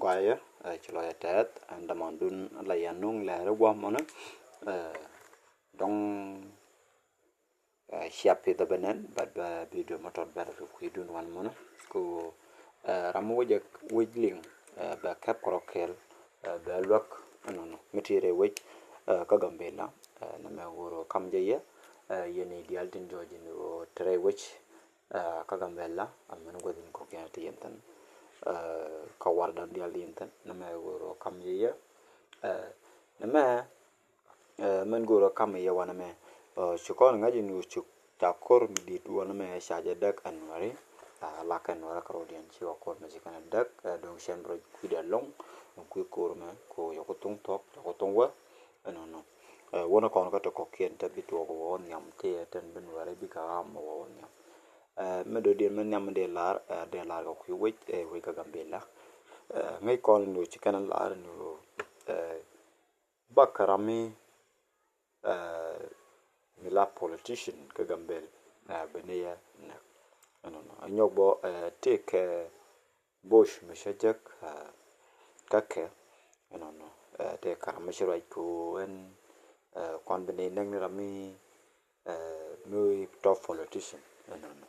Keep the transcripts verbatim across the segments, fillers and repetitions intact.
Gɔayɛ, ci lɔcɛ tɛth ɛn dämandun la yɛn nuŋ lɛri guamɔnä. Dɔŋ cia pith a bɛ nɛn, but bɛ video mɔ tɔt bɛr kɛ kui̱dun wan mɔnä. Ku ram mi wec, wec liŋ bɛ kɛp kɔrɔ kɛl, bɛ luäk ɛnɔnɔ mi ti rɛy wec kä Gambela. Nɛmɛ woro kam jɛ yɛ yɛn i̱ diaal tin jɔɔc in wä ti rɛy wec kä Gambela, a mɛn gua̱th in kɔkiɛn ti yɛn thin kä wardan diaal ti yɛn thin. Nɛmɛ woro kam jɛ yɛ nɛmɛ mɛn go̱o̱r ɔ kam i̱ yɛ wanɛ mɛ. Ci kɔn ŋa̱c in wu ci ca ko̱r mi di̱t wanɛ mɛ ca jɛ däk ɛn nuɛri. Lak ɛn nuɛri kɛ rɔdiɛn ci wä ko̱r mɛ ci kɛn ɛ däk, do̱ŋ cɛn rɔ kui̱dɛ lɔŋ. Kui̱ ko̱r mɛ ko yɛ ku thuŋ thuɔ̱k, yɛ ku thuŋ wä ɛnɔnɔ. Wänɛ kɔn kä ti kɔ̱kiɛn te bi tuɔɔk wä wä nhiam ti ɛ tɛn bi nuɛri bi kɛ ɣam wä wä nhiam. Mɛ do̱diɛn mɛ nhiam mi dee lar, dee lar kɛ kui̱ wec, wec kä Gambela. Ŋäc kɔn in wu ci kɛn lar in wu bak ram mi mi la politician kä Gambel. Bɛ ni yɛ nɛ ɛnɔnɔ a nyɔk bɔ tëëkɛ Bush mi cä jek kä kɛ ɛnɔnɔ. Tëëkɛ ram mi ci ruac ko ɛn kɔn bɛ ni nɛk ni ram mi mi top politician ɛnɔnɔ.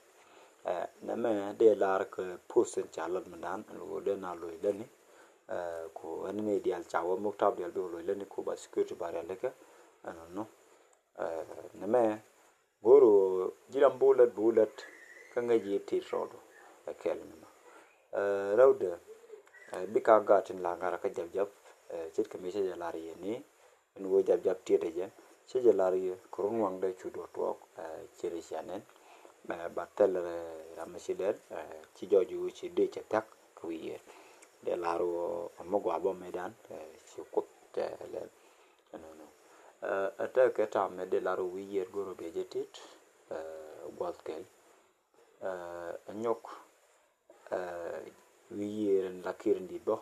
Nɛmɛ dee lar kɛ post in ca lɔt mi dan ɛn ɣöö dee na loc lɛni. Ko ɛn ni dial ca wä muk tap dial bi loc lɛni ko ba security ba rial kɛ ɛnɔnɔ. Nɛmɛ go̱o̱r ɣöö ji̱ ram bi wä lät bi wä lät kä ŋäc yi tit rɔɔdu. Ɛ kɛl nɛmɛ rɛwdɛ bika gat in la ŋa̱rä kä jap jap. Ce̱tkɛ mi cä jɛ lar yɛ ni ɛn ɣöö jap jap tiɛt ɛ jɛ. Cä jɛ lar yɛ kɛ run waŋdɛ cu duɔ̱k tuɔɔk. Ci ri cia nɛn ba thɛl ram mi ci dɛl ci jɔɔc ɣöö ci dee cɛ thia̱k kɛ wi̱i̱ yiëër. Dee lar ɣöö ɛmɛ gɔaa bä mëëdan ci kuoth tɛ lɛl. Ɛnɔnɔ ɛ tɛkɛ tam mɛ dee lar ɣöö wi̱i̱ yiëër go̱r ɣöö biɛ jɛ tit gua̱th kɛl. Ɛ nyɔk wi̱i̱ yiëër in la kiɛr in di̱t bä.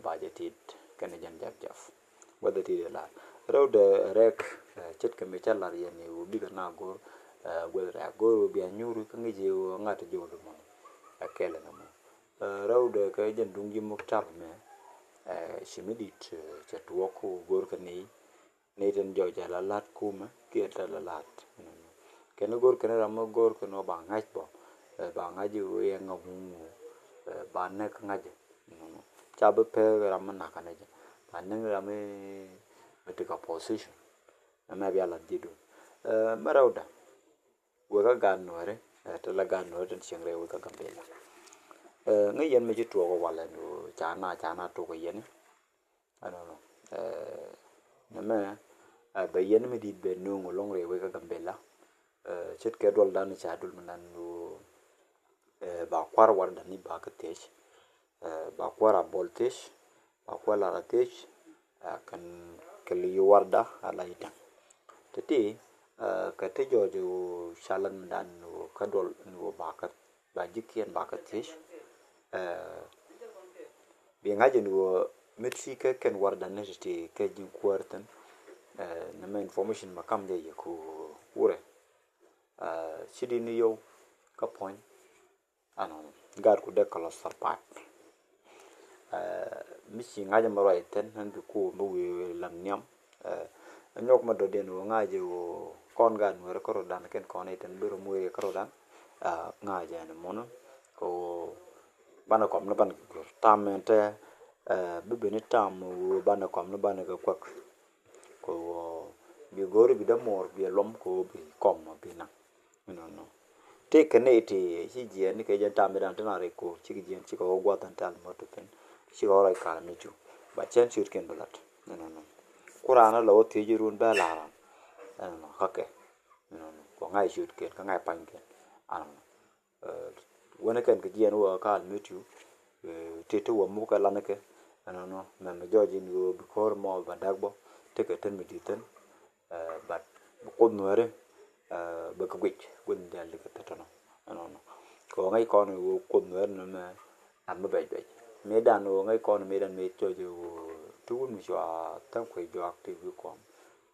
Ba jɛ tit kɛnɛ jɛn jap jap gua̱th ɛ tit ɛ lar rɛwdɛ rɛk. Ce̱tkɛ mi ca lar yɛn i̱ wä bikɛ na go̱r gua̱th rɛk go̱r wä bia nyuur kä ŋi̱c i̱ wä ŋa̱t jɔɔl mɔ. Ɛ kɛl ɛn ɛmɔ rɛwdɛ kɛ jɛn duŋ ji̱ muk tap mɛ. Ci mi di̱t cɛ tuɔɔk wä go̱r kɛ ni ni tin jɔɔc a la la̱t kumɛ kiɛ tɛ la la̱t. Kɛn go̱r kɛn ram mi go̱r kɛn ɔ ba ŋa̱c bɔ ba ŋa̱c i̱ wee ŋa̱ ŋuŋ ba näk ŋa̱c. Ca bi pek ram mi nakä ni jɛ ba näk ram mi ti ka position. Ɛmɛ bia la̱t ji̱ dun mɛ rɛwdä. Wek kä gaat nuɔ̱ɔ̱ri te la gaat nuɔ̱ɔ̱ri tin cieŋ rɛy wek kä Gambela. Ŋäc yɛn mi ci tuɔɔk walɛ nu ca na ca na tuk yɛn. Ɛnɔnɔ nɛmɛ bɛ yɛn mi di̱t bɛ nuŋ loŋ rɛy wek kä Gambela. Ce̱tkɛ duɔl dan ca dul mi nan nu ba kuar war dan ni ba kä thiec. Ba kuar a bol thiec ba kuar lar a thiec. Kɛn kɛ li warda a la itɛŋ. Titi kɛ ti jɔɔc wu ca lat mi dan wu kä duɔl ni wu ba kä ba ji̱ kiɛn ba kä thiec. Bi ŋa̱c in wu mi ti kɛ kɛn warda ni titi kɛ ji̱ kuäär thin. Nɛmɛ information ma kam jɛ yɛ ku wurɛ ci di ni yow kä puɔ̱ny. Ɛnɔnɔ gaat ku dee kɛ lɔ third part. Mi ci ŋa̱c ɛmɛ ruac thi̱n ɛn bi ku mi wi̱i̱ lam nhiam. Ɛ nyɔk mɛ dɔ̱diɛn ɣöö ŋa̱c ɣöö kɔn gaat nuɛɛri kärɔ̱dan kɛn kɔn i̱ tin bi rɔ muëë kärɔ̱dan. Ŋa̱c ɛn mɔnɔ kɛ ɣöö banɛ kɔm ni banɛ kɛ gui̱r tam ɛn tɛ. Bi ben i̱ tam ɣöö banɛ kɔm ni banɛ kɛ kuäk. Kɛ ɣöö bi go̱o̱ri bi dee muɔɔr bi luɔm kɛ ɣöö bi kɔm bi naŋ. Ɛnɔnɔ tëëkɛ nɛy ti ci jiɛɛn ni kɛ jɛn tam mi dan ti na rɛy ko̱o̱r cikɛ jiɛɛn cikɛ ɣɔw gua̱th ɛn tɛ̈th mɔ ti piny. Cikɛ ɣɔw rɔy kal mi cu ba cɛn ciötkiɛn bi la̱t. Ɛnɔnɔ ku raan a la wä thiec run bɛ la̱r ran. Ɛnɔnɔ kä kɛ ɛnɔnɔ kɔ ŋa̱c ciötkiɛn kä ŋa̱c pa̱nykiɛn. Ɛnɔnɔ wänɛ kɛn kɛ jiɛɛn wä kal mi cu ti ti wä muk kɛ lan kɛ. Ɛnɔnɔ mɛmɛ jɔɔc in ɣöö bi ko̱r mɔ ba da̱k bä tekɛ tän mi di̱t thän. But bi Kuoth Nuääri bɛ kɛ guic guic ni diaal di kɛ thätänɔ. Ɛnɔnɔ kɛ ɣöö ŋäc kɔn ɣöö Kuoth Nuääri ni mɛ ɛn mi bɛc bɛc. Mëëdan ɣöö ŋäc kɔn mëëdan mëë cɔc ɣöö ti wun mi cua tha̱a̱ŋ kuec juak ti wi̱i̱ kɔn.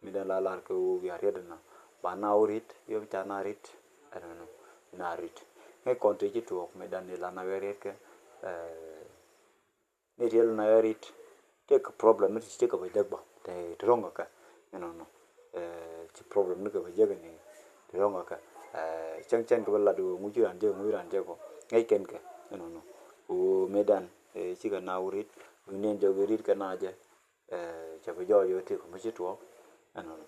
Mëëdan la lar kɛ ɣöö wiaa riet ɛnɔ ba na wä riet yom ca na riet. Ɛnɔnɔ na riet ŋäc kɔn ti ci tuɔɔk mëëdan ni la na wee riet kɛ. ni ti yɛl na yɛ rit. Tëëkɛ problem mi ti ci kɛ bä jek bä ti ro̱ŋ kɛ kɛ, you know, nɔ. Ci problem ni kɛ bä jek ni ti ro̱ŋ kɛ kɛ. Cäŋ cäŋ kɛ bä lat ɣöö ŋuci ran jek, ŋuci ran jek bä ŋäc kɛn kɛ, you know, nɔ. Ɣöö mëëdan cikɛ na wä rit, ɣöö ni ɛn jɔk ɣöö rit kɛ na jɛ. Cɛ bi jɔɔc ɣöö ti kɛ mi ci tuɔɔk, ɛnɔnɔ.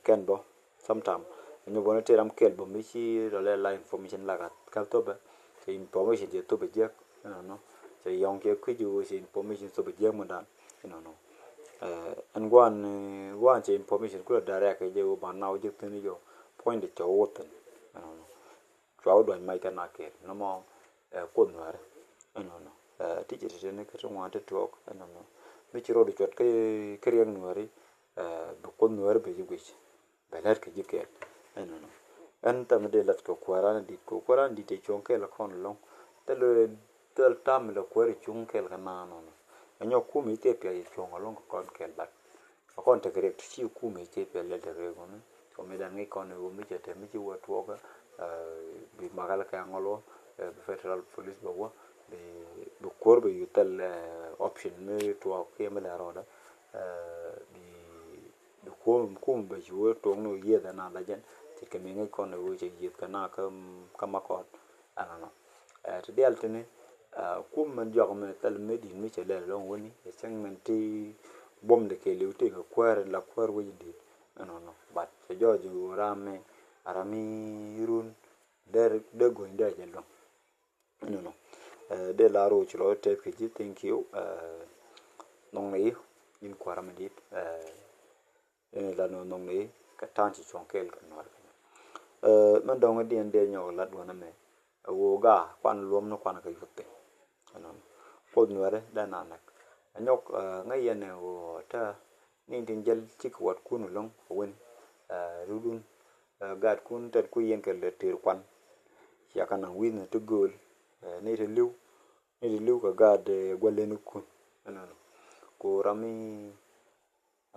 Kɛn bä sometime nyɔ bä ni ti ram kɛl bä mi ci rɔ lɛ la information la ka kɛl thopɛ. Cɛ information cɛ thopɛ jiɛk, ɛnɔnɔ. Cɛ yɔŋ cɛ kui̱c ɣöö cɛ information thopɛ jiɛk mi dan, ɛnɔnɔ. Ɛn guan, guan cɛ information kulɛ direct kɛ jɛ ɣöö ban na wä jiɛk thin jɔ point cɛ wä thin, ɛnɔnɔ. Cua wä duany mac kɛ na kɛɛl nɔmɔ. Kuoth nuäärä, ɛnɔnɔ. Ti cɛ ti ti ni kä ti ŋuan ti tuɔɔk, ɛnɔnɔ. Mi ci rɔɔdu cuɔt kä kä riɛk nuääri, bi kuoth nuääri bɛ ji̱ guic, bɛ lät kɛ ji̱ kɛɛl, ɛnɔnɔ. Ɛn thɛmɛ dee lat kɛ kuääran dit, kɛ kuääran dit ɛ cuɔ̱ŋ kɛɛl kɔn lɔŋ. Thil, thil tam lɛ kuääri cuɔ̱ŋ kɛɛl kɛ na nɔnɔ. Ɛnyɔ kum i̱ thil pia yɛ cuɔ̱ŋ alɔŋ kɛ kɔn kɛɛl bat. A kɔn tekɛ riɛk ti ci kumɛ cɛ pɛl lɛl tekɛ riɛk ɣöö mi cɔ mi dan ŋi̱c kɔn ɣöö mi cɛ te mi ci wä tuɔɔkä. Bi makal kɛ aŋɔl wä, bi federal police bɛ wä, bi, bi kuɔr bɛ yuth thɛl option mi tuɔɔk kiɛ mi lɛ rɔɔdä. Bi, bi kum, kum bɛ ci wä tuɔɔk ni wä yieth ɛn a la jɛn. Ce̱tkɛ mi ŋi̱c kɔn ɣöö cɛ yieth kɛ na kä, kä makɔt. Ɛnɔnɔ. Ti diaal tini kum mɛn jɔak mɛ thɛl mɛ di̱t mi cɛ lɛl lɔŋ wäni ɛ cäŋ mɛn ti buɔm de kɛ liw ti kɛ kuäär in la kuäär wec in di̱t. Ɛnɔnɔ. But cɛ jɔɔc ram mi, ram mi run dee, dee go̱ny dee jɛ luɔ̱ŋ. Ɛnɔnɔ. Dee la roc lɔ tɛth kɛ ji̱, thank you. Nhɔŋ ni in kuäär mi di̱t. Ɛn la nɔ nhɔŋ ni kɛ ta̱a̱n ci cuɔ̱ŋ kɛɛl kɛ nuɔr kɛ. Mɛn dɔ̱ŋ diɛn dee nyɔk la duɔ̱n ɛmɛ. Ɛ ɣöö ga kuan luɔm ni kuan kɛ yuth piny. Ɛnɔnɔ. Kuoth nuɛrɛ dee na näk. Ɛ nyɔk ŋäc yɛn ɛ ɣöö ta ni tin jäl cik watkun lo̱ŋ wen. Rudun, gat kun tɛt ku yɛn kɛ lɛ tëër kuan. Cia ka naŋ wi̱i̱ni ti gööl. Ni ti li̱w, ni ti li̱w kɛ gat gua̱leni kun. Ɛnɔnɔ. Ku ram mi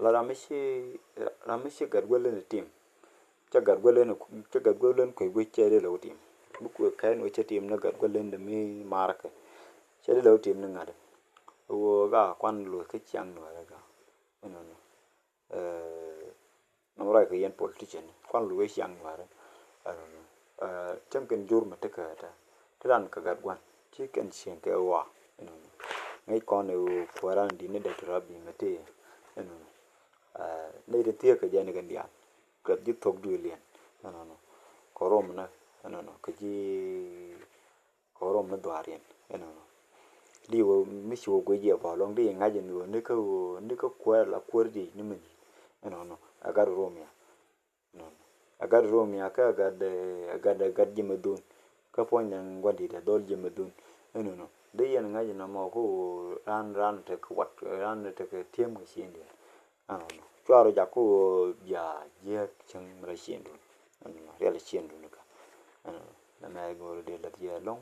Ala ram mi ci, ram mi ci gat guäl leni tim. Cä gat guäl leni, cä gat guäl leni kuec guec cɛ dee lɛ wä tim. Bi kuec kɛn wä cɛ tim ni gat guäl leni dee mi markɛ. Cɛ dee lɛ wä tim ni ŋa̱t. Wä ga kuan luɔth kä ciaŋ nuɔrɛ ga. Ɛnɔnɔ. Nɔmɔ ruac kɛ yɛn politician kuan luɔth kä ciaŋ nuɔrɛ. Ɛnɔnɔ. Cäŋ kɛn jur mɛ tekɛ ta ti ran kɛ gat gua̱n ci kɛn cieŋ kɛ ɣɔaa. Ɛnɔnɔ. Ŋäc kɔn ɛ ɣöö kuääran di̱t ni dɛk ti rap bi mɛ tëë. Ɛnɔnɔ. Nɛy ti thiee kɛ jɛ ni kɛn diaal kɛ ji̱ thok duëëliɛn. Ɛnɔnɔ. Kɛ rom ni, ɛnɔnɔ, kɛ ji̱, kɛ rom ni dhuaariɛn. Ɛnɔnɔ. Di wä mi ci wä guic yɛ bä lɔŋ di ŋa̱c ɛn ɣöö ni kä, ɣöö ni kä kuäär la kuäär di ni mini. Ɛnɔnɔ. Ɛ gat rom ya. Nɔnɔ. Ɛ gat rom ya kä ɛ gat, ɛ gat, ɛ gat ji̱ mɛ dhun. Kä puɔ̱ny nɛ ŋuan di̱t ɛ dhɔl ji̱ mɛ dhun. Ɛnɔnɔ. Dee yɛn ŋa̱c nɔmɔ kä ɣöö ran, ran tekɛ wat, ran tekɛ ti̱em kɛ ciëŋ diaal. Ɛnɔnɔ. Cua rɔ jak kä ɣöö bia jiääk cieŋ mi la ciëŋdun. Ɛnɔnɔ. Rial ciëŋdun kä. Ɛnɔnɔ. Nɛmɛ go̱o̱r dee lath yɛ lɔ̱ŋ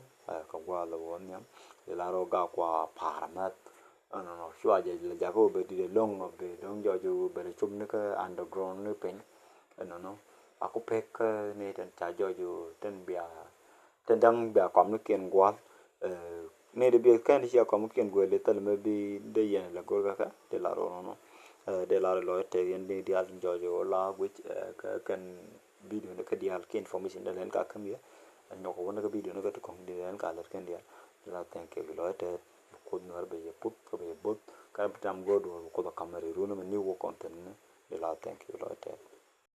kɛ gua̱a̱th la wä nhiam. Dee la rɔ gak kua pa̱a̱r mɛth. Ɛnɔnɔ. Cua jɛ la jak kä ɣöö bɛ di̱t ɛlɔ̱ŋ ɔ bɛ dɔ̱ŋ jɔɔc ɣöö bɛ lɛ cop ni kä underground ni piny. Ɛnɔnɔ. A ku pek kä ni tɛn ca jɔɔc ɣöö tɛn bia, tɛn da̱ŋ bia kɔm ni kiɛn gua̱a̱th. Ni dee bia kɛn cia kɔm ni kiɛn gua̱a̱th li thäl mɛ bi dee yɛn la go̱r kä kä dee la rɔ nɔnɔ. Dee la rɔ lɔ tɛth yɛn ni diaal jɔɔc ɣöö la guic kä kɛn video ni kä diaal ki information dee lɛn ka käm yɛ. Nyɔk wä ni kä video ni kä ti kɔŋ dee lɛn ka lɛt kɛn diaal. Dee la thank you bi lɔ tɛth. Bi Kuoth Nuɛr bɛ yɛ puth kä bɛ yɛ both. Kä bi tam go̱o̱r duɔl bi Kuoth ɛ kam ri run mɛ ni wä kɔn thin ni. Dee la thank you.